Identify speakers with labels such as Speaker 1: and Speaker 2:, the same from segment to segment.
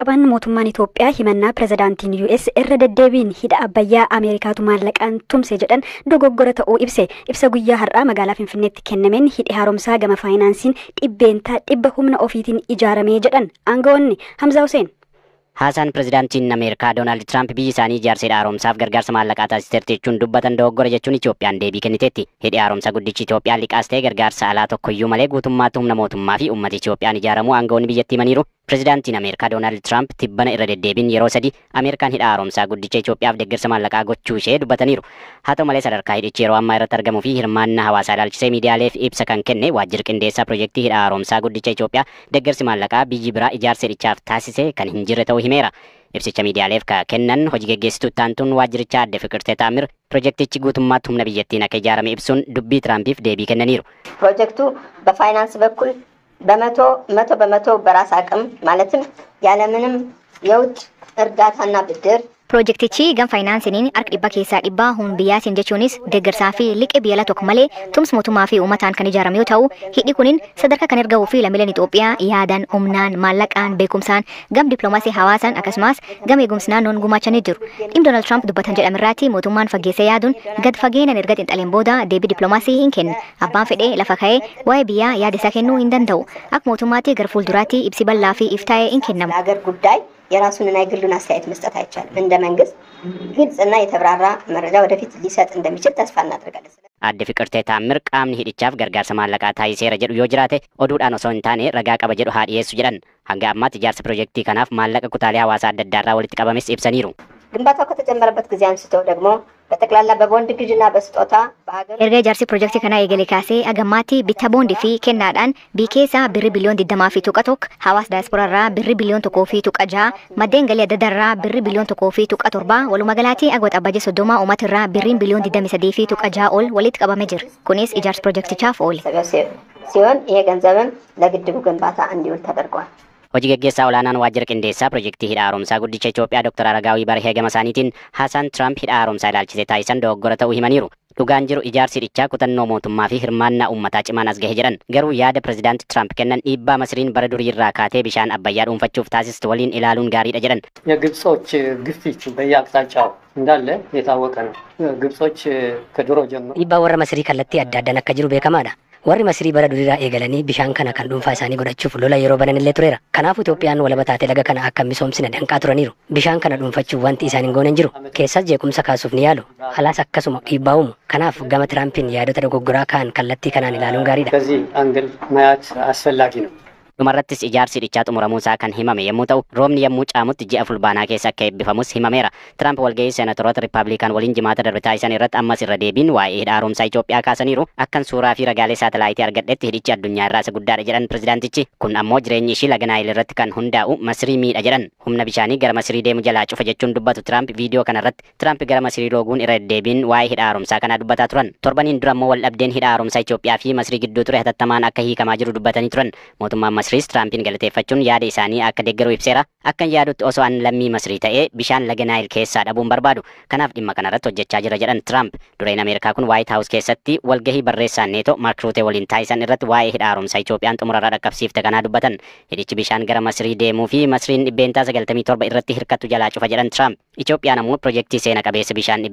Speaker 1: Qaban mootummaan Itoophiyaa himannaa pirezidaantiin US irra deddeebiin hidha Abbayyaa Ameerikaatu maallaqaan tumse jedhan dogoggora ta'uu ibse. Ibsa guyyaa har'aa magaalaa Finfinneetti kennameen hidhi haaromsaa gama faayinaansiin 100% humna ofiitiin ijaaramee jedhan aangawoonni. Hamzaa Hussein.
Speaker 2: Haasaan pirezidaantiin Ameerikaa Doonaald Tiraamp biyyi isaanii ijaarsa hidha haaromsaaf gargaarsa maallaqaa taasisteerti jechuun dubbatan dogoggora jechuun Itoophiyaan deebii kenniteetti. Hidhi haaromsaa guddichi Itoophiyaa liqaas ta'e gargaarsa alaa tokkoyyuu malee guutummaatti humna mootummaa fi uummata Itoophiyaan ijaaramuu aangawoonni biyyattii himaniiru. Pirezidaantiin Ameerikaa Doonaald Tiraamp tibbana irra deddeebiin yeroo sadi Ameerikaan hidha haaromsaa guddicha Itoophiyaaf deeggarsa maallaqaa gochuu ishee dubbataniiru. Haa ta'u malee sadarkaa hidhichi yeroo ammaa irratti argamuu fi hirmaannaa hawaasaa ilaalchisee miidiyaaleef ibsa kan kenne waajjirri qindeessaa piroojeektii hidha haaromsaa guddicha Itoophiyaa deeggarsi maallaqaa biyyi biraa ijaarsa hidhichaaf taasise kan hin jirre ta'uu himeera. Ibsicha miidiyaaleef ka kennan hojii geggeessituu ittaantuun waajjirichaa adde Fiqirtee Taamir piroojeektichi guutummaatti humna biyyattiin akka ijaarame ibsuun dubbii Tiraampiif deebii kennaniiru.
Speaker 3: ፕሮጀክቱ በፋይናንስ በኩል በመቶ መቶ በመቶ በራስ አቅም ማለትም ያለምንም የውጭ እርዳታና ብድር
Speaker 4: Piroojeektichi gam faayinaansiin harka 100% humna biyyaatiin jechuunis deeggarsaa fi liqii biyya alaa tokko malee tumsa mootummaa fi uummataan kan ijaarame yoo ta'u, hidhi kunin sadarkaa kan ergahuu fi lammiileen Itoophiyaa yaadaan, humnaan, maallaqaan, beekumsaan, gam dippiloomaasii hawaasaan akkasumas gam eegumsi naannoon gumaachanii jiru. Dhimma Doonaald Tiraamp dubbatan jedhamirraatti mootummaan fageessee yaaduun gad fageenyaan erga xiinxaleen booda deebii dippiloomaasii hin kennu. Abbaan fedhee lafa ka'ee waa'ee biyyaa yaada isaa kennuu hin danda'u. Akka mootummaatti gara fuulduraatti ibsi bal'aa fi iftaa'ee hin kennamu.
Speaker 3: ለሀገር ጉዳይ የራሱንና የግሉን አስተያየት መስጠት አይቻልም። እንደ መንግስት ግልጽና የተብራራ መረጃ ወደፊት ሊሰጥ እንደሚችል ተስፋ እናደርጋለን።
Speaker 2: Adde Fiqirtee Taammir qaamni hidhichaaf gargaarsa maallaqaa taasiseera jedhu yoo jiraate oduudhaan osoo hin taane ragaa qaba jedhu haa dhiyeessu jedhan. Hanga ammaatti ijaarsa piroojeektii kanaaf maallaqa kutaalee hawaasaa adda addaarraa walitti qabames ibsaniiru.
Speaker 3: ግንባታው ከተጀመረበት ጊዜ አንስቶ ደግሞ በጠቅላላ በቦንድ ግዥና በስጦታ በሀገር
Speaker 4: Erga ijaarsi piroojeektii kanaa eegale kaasee hagammaatti bittaa boondii fi kennaadhaan biyya keessaa birri biliyoon 20.1, hawaasa daayispooraa irraa birri biliyoon 1.6, maddeen galii adda addaa irraa birri biliyoon 1.7, walumaa galatti aga Waxabajjii 30 uummata irraa birriin biliyoon 23.6 ol walitti qabamee jira. Kunis ijaarsa piroojeektichaaf oole.
Speaker 3: ሲሆን ይሄ ገንዘብም ለግድቡ ግንባታ እንዲውል ተደርጓል።
Speaker 2: Hojii geggeessaa olaanaan waajjira qindeessaa piroojeektii hidha haaromsaa guddicha Itoophiyaa Dr. Aragaawii Barhee gama isaaniitiin haasaan Tiraamp hidha haaromsaa ilaalchisee taasisan dogoggora ta'uu himaniiru. Dhugaan jiru ijaarsi hidhichaa kutannoo mootummaa fi hirmaannaa uummataa cimaan as gahe jedhan. Garuu yaada pirezidaanti Tiraamp kennan dhiibbaa Masriin bara durii irraa kaatee bishaan Abbayyaa dhuunfachuuf taasistu waliin ilaaluun gaariidha jedhan.
Speaker 5: የግብጾች ግፊት በየአቅጣጫው እንዳለ የታወቀ ነው። ግብጾች ከድሮ ጀምሮ
Speaker 6: Dhiibbaa warra Masirii kallattii adda addaan akka jiru beekamaadha. Warri Masirii bara duriiraa eegalanii bishaan kana kan dhuunfaa isaanii godhachuuf lola yeroo banan illee tureera. Kanaafuu Itoophiyaan walaba taatee laga kana akka misoomsine danqaa turaniiru. Bishaan kana dhuunfachuuf wanti isaan hin goone hin jiru. Keessas jeequmsa kaasuuf ni yaalu. Alaas akkasuma dhiibbaa uumu. Kanaaf gama Tiraampiin yaadota dogoggoraa kaan kallattii kanaan ilaaluun gaariidha.
Speaker 5: ከዚህ አንግል ማየት አስፈላጊ ነው።
Speaker 2: Dhumarrattis ijaarsi hidhichaa xumuramuu isaa kan himame yommuu ta'u, roobni yommuu caamutti ji'a Fulbaanaa keessa akka eebbifamus himameera. Tiraamp walgahii seenatoroota Riippaabilikaan waliin Jimaata darbe taasisan irratti ammas irra deebiin waa'ee hidha haaromsaa Itoophiyaa kaasaniiru. Akkan suuraa fi ragaalee saatalaayitii argadhetti hidhichi addunyaa irraa isa guddaadha jedhan pirezidaantichi. Kun ammoo jireenyi ishii laga Naayil irratti kan hundaa'u Masrii miidha jedhan. Humna bishaanii gara Masrii deemu jalaa cufa jechuun dubbatu Tiraamp viidiyoo kanarratti. Tiraamp gara Masrii looguun irra deddeebiin waa'ee hidha haaromsaa kanaa dubbataa turan. Torbaniin dura ammoo wal dhabdeen hidha haaromsaa Itoophiyaa fi Masrii gidduu ture hatattamaan akka hiikamaa jiru dubbatanii turan. Mootummaan Masriis Tiraampiin galateeffachuun yaada isaanii akka deeggaru ibseera. Akkan yaadutti osoo an lammii Masrii ta'ee bishaan laga Naayil keessaa dhabuun barbaadu. Kanaaf dhimma kanarratti hojjechaa jira jedhan Tiraamp. Dureen Ameerikaa kun Waayit Haawus keessatti walgahii barreessaan Neetoo Maark Ruutee waliin taasisan irratti waa'ee hidha haaromsaa Itoophiyaan xumurarraa dhaqqabsiifte kanaa dubbatan. Hidhichi bishaan gara Masrii deemuu fi Masriin 97% irratti hirkattu jalaa cufa jedhan Tiraamp. Itoophiyaan ammoo piroojeektii seena qabeessa bishaan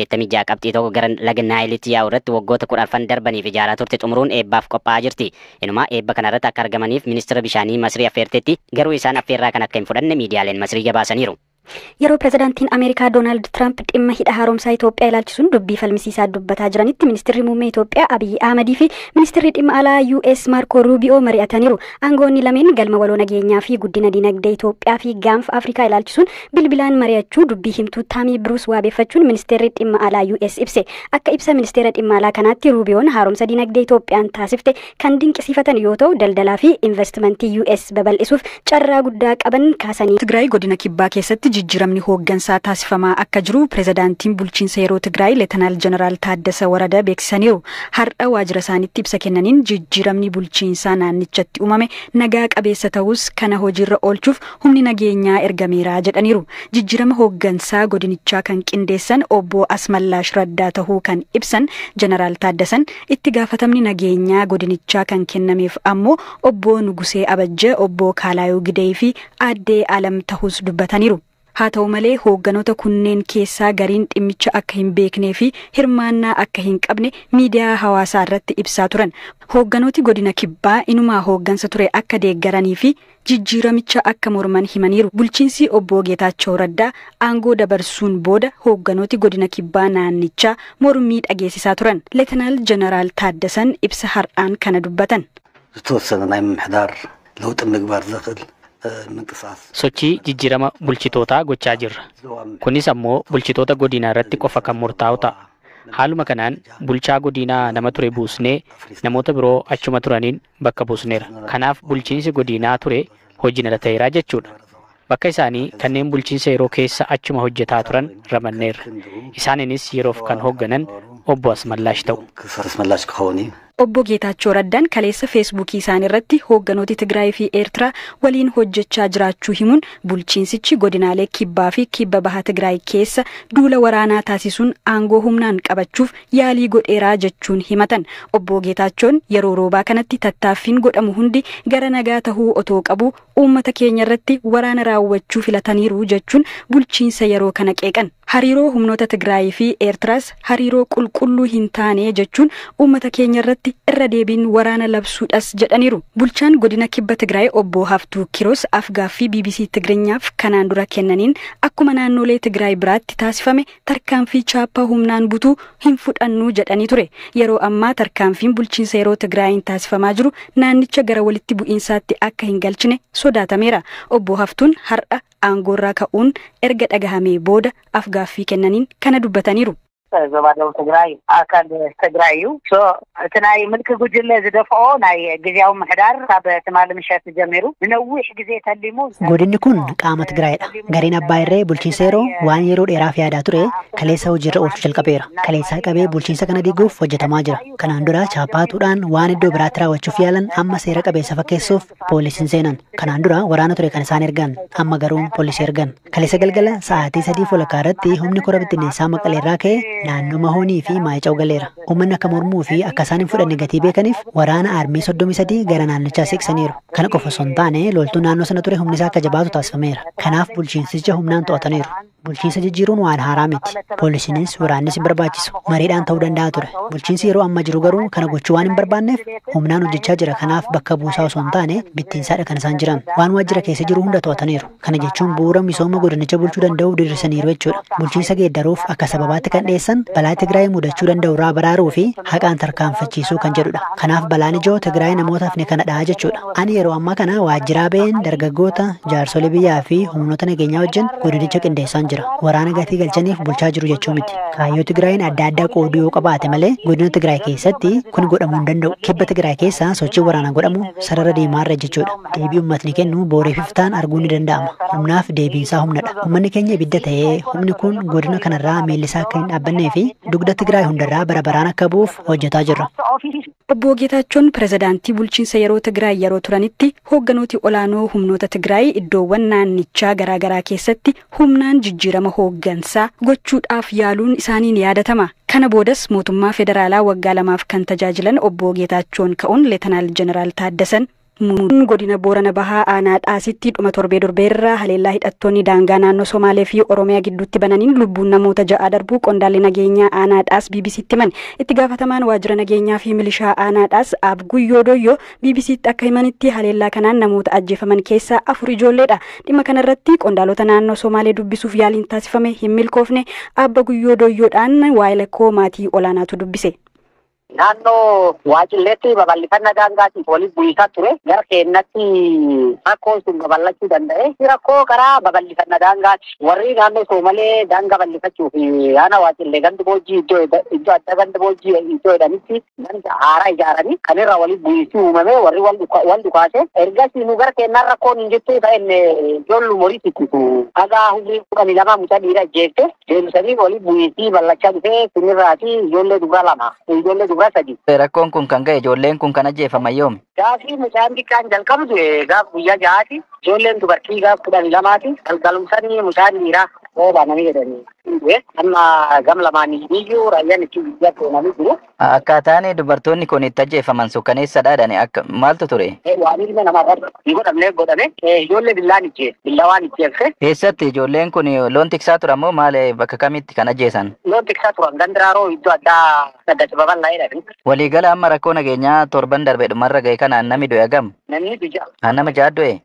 Speaker 2: 86.1% gara laga Naayilitti yaa'u irratti waggoota 10 darbaniif ijaaraa turte xumuruun eebbaaf qophaa'aa jirti. Inumaa eebba kanarratti akka argamaniif ministeera bishaanii Masrii affeerteetti, garuu isaan affeerraa kan akka hin fudhanne miidiyaaleen Masrii gabaasaniiru.
Speaker 1: Yeroo pirezidaantiin Ameerikaa Doonaald Tiraamp dhimma hidha haaromsaa Itoophiyaa ilaalchisuun dubbii falmisiisaa dubbataa jiranitti ministeerri muummee Itoophiyaa Abiyyi Ahmadii fi ministeerri dhimma alaa US Maarko Ruubiyoo mari'ataniiru. Aangoonni lameen galma waloo nageenyaa fi guddina dinagdee Itoophiyaa fi gaanfa Afrikaa ilaalchisuun bilbilaan mari'achuu dubbii himtuu Taamii Biruus waabeeffachuun ministeerri dhimma alaa US ibse. Akka ibsa ministeera dhimma alaa kanaatti Ruubiyoon haaromsa dinagdee Itoophiyaan taasifte kan dinqisiifatan yoo ta'u, daldalaa fi investimentii US babal'isuuf carraa guddaa qaban kaasanii.
Speaker 7: Tigraay godina kibbaa keessatti
Speaker 1: jijjiiramni hooggansaa taasifamaa akka jiru pirezidaantiin bulchiinsa yeroo Tigraay Leetanaal Jeneraal Taaddasa Warada beeksisaniiru. Har'a waajjira isaaniitti ibsa kennaniin jijjiiramni bulchiinsaa naannichatti uumame nagaa qabeessa ta'us kana hojiirra oolchuuf humni nageenyaa ergameera jedhaniiru. Jijjiirama hooggansaa godinichaa kan qindeessan obbo Asmallaash Raddaa tahuu kan ibsan Jeneraal Taaddasan itti gaafatamni nageenyaa godinichaa kan kennameef ammoo obbo Nugusee Abajjee, obbo Kaalaayoo Gidee fi aaddee Alam tahus dubbataniiru. Haa ta'u malee hoogganoota kunneen keessaa gariin dhimmicha akka hin beeknee fi hirmaannaa akka hin qabne miidiyaa hawaasaa irratti ibsaa turan. Hoogganooti godina kibbaa inumaa hooggansa ture akka deeggaranii fi jijjiiramicha akka morman himaniiru. Bulchiinsi obbo Geetaachoo Raddaa aangoo dabarsuun booda hoogganooti godina kibbaa naannichaa mormii dhageessisaa turan. Leetanaal Jeneraal Taaddasan ibsa har'aan kana dubbatan.
Speaker 7: ዝተወሰነ ናይ ምምሕዳር ለውጢ ምግባር ዘኽእል ምንቅስቃስ
Speaker 8: Sochii jijjiirama bulchitootaa gochaa jirra. Kunis ammoo bulchitoota godinaa irratti qofa kan murtaa'u ta'a. Haaluma kanaan bulchaa godinaa nama ture buusnee namoota biroo achuma turaniin bakka buusneera. Kanaaf bulchiinsi godinaa ture hojiin ala ta'eera jechuudha. Bakka isaanii kanneen bulchiinsa yeroo keessa achuma hojjetaa turan ramanneerra. Isaaniinis yeroof kan hoogganan obbo Asmallaash ta'u.
Speaker 7: ኣስመላሽ ክኸውን እዩ።
Speaker 1: Obbo Geetaachoo Raddaan kaleessa feesbuukii isaanii irratti hoogganooti Tigraay fi Eertiraa waliin hojjechaa jiraachuu himuun bulchiinsichi godinaalee kibbaa fi kibba baha Tigraay keessa duula waraanaa taasisuun aangoo humnaan qabachuuf yaalii godheeraa jechuun himatan. Obbo Geetaachoon yeroo roobaa kanatti tattaaffiin godhamu hundi gara nagaa tahuu otoo qabu uummata keenya irratti waraana raawwachuu filataniiru jechuun bulchiinsa yeroo kana qeeqan. Hariiroo humnoota Tigraay fi Eertiraas hariiroo qulqulluu hin taane jechuun uummata keenya irratti irra deebiin waraana labsuudhas jedhaniiru. Bulchaan godina kibba Tigraay obbo Haftuu Kiroos afgaaffii BBC Tigireenyaaf kanaan dura kennaniin akkuma naannolee Tigraay biraatti taasifame tarkaanfii chaappaa humnaan butuu hin fudhannu jedhanii ture. Yeroo ammaa tarkaanfiin bulchiinsa yeroo Tigraayin taasifamaa jiru naannicha gara walitti bu'iinsaatti akka hin galchine sodaatameera. Obbo Haftuun har'a aangoorraa ka'uun erga dhagahamee booda afgaaffii kennaniin kana dubbataniiru.
Speaker 9: ዞባ ደቡብ ትግራይ ኣካል ትግራይ እዩ። እቲ ናይ ምልኪ ጉጅለ ዝደፍኦ ናይ ግዝያዊ ምሕዳር ካብ ትማሊ ምሸት ጀሚሩ ንነዊሕ ግዜ ተሊሙ
Speaker 10: Godinni kun qaama Tigraayidha. Gareen Abbaa Irree bulchiinsa yeroo waan yeroo dheeraaf yaadaa ture kaleessa hojiirra oolchuu jalqabeera. Kaleessaa qabee bulchiinsa kana diiguuf hojjetamaa jira. Kanaan dura chaappaatuudhaan waan iddoo biraatti raawwachuuf yaalan amma seera qabeessa fakkeessuuf poolisiin seenan. Kanaan dura waraana ture kan isaan ergan amma garuu poolisii ergan. Kaleessa galgala sa'aatii 3:30 irratti humni kora bittinneessaa Maqaleerraa ka'e naannoo Mahoonii fi Maayica'u galeera. Uummanni akka mormuu fi akka isaan hin fudhanne gatii beekaniif waraana aarmii 33 gara naannichaa siqsaniiru. Kana qofa osoo hin taane loltuun naannoo sana ture humni isaa akka jabaatu taasifameera. Kanaaf bulchiinsicha humnaan to'ataniiru. Bulchiinsa jijjiiruun waan haaraa miti. Poolisiinis waraannis hin barbaachisu. Mariidhaan ta'uu danda'a ture. Bulchiinsi yeroo amma jiru garuu kana gochuu waan hin barbaanneef humnaan hojjechaa jira. Kanaaf bakka buusaa osoo hin taane bittinsaadha kan isaan jiran. Waan waajjira keessa jiru hunda to'ataniiru. Kana jechuun bu'uura misooma godinicha bulchuu danda'u diriirsaniiru jechuudha. Bulchiinsa geeddaruuf akka sababaatti kan dhiyeessan balaa Tigraay mudachuu danda'u irraa baraaruu fi haqaan tarkaanfachiisuu kan jedhudha. Kanaaf balaan ijoo Tigraay namootaaf ni kana dha'a jechuudha. Ani yeroo ammaa kana waajjiraa ba'een dargaggoota, jaarsolii biyyaa fi humnoota nageenyaa wajjin godinicha qindeessaan jira. Waraana gatii galchaniif bulchaa jiru jechuu miti. Kaayyoo Tigraayin adda addaa qooduu yoo qabaate malee godina Tigraay keessatti kun godhamuu hin danda'u. Kibba Tigraay keessa sochiin waraanaa godhamu sarara diimaarra jechuudha. Deebii uummatni kennu booriif iftaan arguun ni danda'ama. Humnaaf deebiinsaa humnadha. Uummanni keenya ibidda ta'ee humni kun godina kanarraa miillisaa akka hin dhaabbannee fi dugda Tigraay hundarraa bara baraan akka bu'uuf hojjetaa jirra.
Speaker 1: Obbo Geetaachoon pirezidaantii bulchiinsa yeroo Tigraay yeroo turanitti hoogganooti olaanoo humnoota Tigraay iddoowwan naannichaa garaagaraa keessatti humnaan jijjiirama hooggansaa gochuudhaaf yaaluun isaanii ni yaadatama. Kana boodas mootummaa federaalaa waggaa 2 kan tajaajilan obbo Geetaachoon ka'uun Leetanaal Jeneraal Taaddasan godina Boorana Bahaa aanaa Dhaasitti dhuma torbee darbeerraa haleellaa hidhattoonni daangaa naannoo Somaalee fi Oromiyaa gidduutti bananiin lubbuun namoota 6 darbuu qondaalli nageenyaa aanaa Dhaas BBCtti himan. Itti gaafatamaan waajjira nageenyaa fi milishaa aanaa Dhaas Abguyyoo Doyyoo BBCtti akka himanitti haleellaa kanaan namoota ajjeefaman keessaa 4 ijoolleedha. Dhimma kanarratti qondaalota naannoo Somaalee dubbisuuf yaaliin taasifame hin milkoofne. Abba Guyyoo Doyyoodhaan waa'ee lakkoo maatii olaanaatu dubbise.
Speaker 9: Naannoo Waacilleetti babal'ifannaa daangaatiif waliin bu'isaa ture. Gara keenyatti rakkoon sun babal'achuu danda'e. Rakkoo karaa babal'ifannaa daangaati. Warri naannoo Soomalee daangaa bal'ifachuuf aanaa Waacillee gandi boojii iddoo adda gandi boojii iddoo jedhanitti ganda haaraa ijaaranii kan irraa waliin bu'isii uumame warri wal dhukaase. Ergasii nu gara keenyaan rakkoon hin jirtu ta'een ijoollu horii tikkisu. Haga umrii 12 mucaa dhiira ajjeefte deebisanii waliin bu'isii bal'achaa dhufee sunirraati ijoollee dubaraa 2 ijoollee dubaraa 3.
Speaker 11: Rakkoon kun kan ga'e ijoolleen kun kan ajjeefaman yoomi?
Speaker 9: Gaafii mucaan xiqqaan jalqabdu gaaf guyyaa 6ti. Ijoolleen dubartii gaaf 12ti. Galgalumsanii mucaan dhiiraa roobaa namni jedhanii. Amma gam lamaanii iyyuu raayyaan itti biyya seenanii jiru.
Speaker 11: Akkaataan dubartoonni kun itti ajjeefaman suukkaneessadha jedhani akka maaltu ture?
Speaker 9: Waan ilma namaa irratti hin godhamne godhame ijoollee billaan ijjeesse billawaan ijjeesse.
Speaker 11: Eessatti ijoolleen kun loon tiksaa turan moo maal bakka kamitti kan ajjeesan?
Speaker 9: Loon tiksaa turan gandiraaroo iddoo addaa adda babal'aa jedhani.
Speaker 11: Waliigala amma rakkoo nageenyaa torban darbe dhumarra ga'e kanaan namni du'e hagam?
Speaker 9: Namni du'a.
Speaker 11: Nama 6 du'e?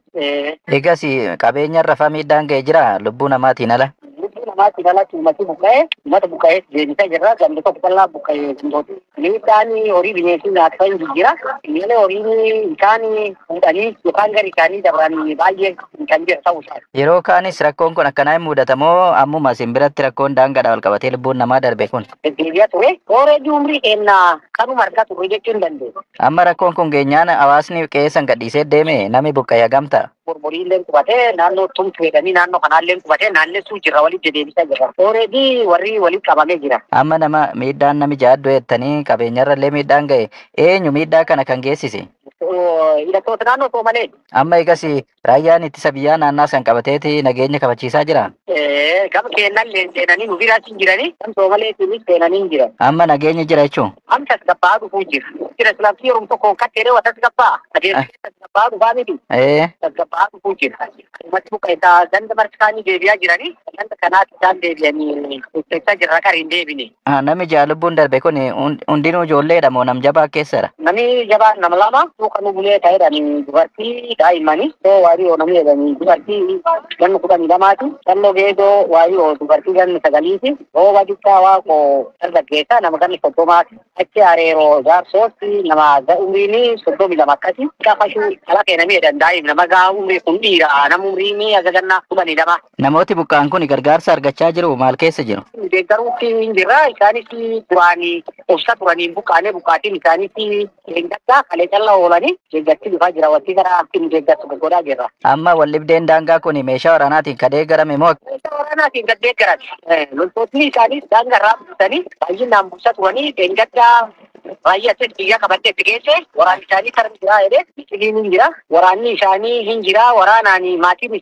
Speaker 11: Egas qabeenya irra miidhaan ga'e jira lubbuu namaatiin ala?
Speaker 9: Lubbuu namaatiin alatti uummati buqqa'ee uummata buqqa'ee deebisaa jirra. Gandi tokko bal'aa buqqa'ee gandooti. Miidhaan horii bineensi nyaatan jira. Miila horiin isaan fuudhanii yookaan gara isaanii dabran baay'ee kan jiru ta'uu isaati.
Speaker 11: Yeroo kaanis rakkoon kun akkanaa hin mudatamoo ammuma isin biratti rakkoon daangaadhaan wal qabatee lubbuun namaa darbe kun?
Speaker 9: Deddeebi'aa ture. Hooreeji umrii keenya kanuma harkaa turre jechuu hin dandeenyu.
Speaker 11: Amma rakkoon kun geenyaan hawaasni qe'ee gadhiisee deeme namni buqqa'e hagam ta'a?
Speaker 9: Borboriillee qubatee naannoo tumtu jedhanii naannoo kanaallee qubatee naannessuu jirra walitti deddeebisaa jirra. Hooreeji warri walitti qabamee jira.
Speaker 11: Amma nama miidhaan nami 6 du'e jettanii qabeenyarrallee miidhaan ga'e eenyu miidhaa kana kan geessise?
Speaker 9: Hidhattoota naannoo Soomalee.
Speaker 11: Amma egas raayyaan ittisa biyyaa naannaa san qabateeti nageenya kabachiisaa jira.
Speaker 9: Gama keenyallee seenanii nu biraas hin jiranii gama Soomaleetiinis seenanii hin jiran.
Speaker 11: Amma nageenyi jira jechuun?
Speaker 9: Amma tasgabba'aa dhufuu jira. Jira silaafii yeroo tokko katteeree wa tasgabbaa. Adeemsa tasgabba'aa dhufaa miti. Tasgabba'aa dhufuu jira. Uummati buqqa'e ganda marsaanii deebi'aa jiranii ganda kanaatti isaan deebi'anii hojjechaa jirra qara hin deebine.
Speaker 11: Namni 6 lubbuun darbe kun hundinuu ijoolleedha moo nam jabaa keessadha?
Speaker 9: Namni jabaa nama 2 kan bulee ta'edhaan dubartii daa'immanii soo waarii namni jedhanii dubartii ganna 12ti. Qalloo geedoo waarii dubartii ganna 9ti. Rooba xiqqaa waaqoo dargaggeessa nama ganna 30ti. Achi areeroo jaarsootti nama umriin 32 akkasi. Qafashuu ala namni jedhan daa'im nama gaa umrii kun dhiira nama umriin aga ganna 12.
Speaker 11: Namooti buqqa'an kun gargaarsa argachaa jiru maal keessa jiru?
Speaker 9: Deeggaruutti hin jirra. Isaanis duraanii obsa turaniin buqqaanee buqqaatiin isaanis deeggarsa kalee callaa oolanii deeggarsi dhufaa jira. Wanti karaa ittiin deeggarsu godhaa jirra.
Speaker 11: Amma waldhibdeen daangaa kun meeshaa waraanaatiin kan deeggarame moo?
Speaker 9: Meeshaa waraanaatiin kan deeggarame. Loltootni isaanis daangaa irraa buusanii baay'inaan buusaa turanii deeggarsa baay'ee asitti biyya qabattee itti geesse waraanni isaanii karmi jira jedhee biqiliin hin jira. Waraanni isaanii hin jira. Waraanaan maatiin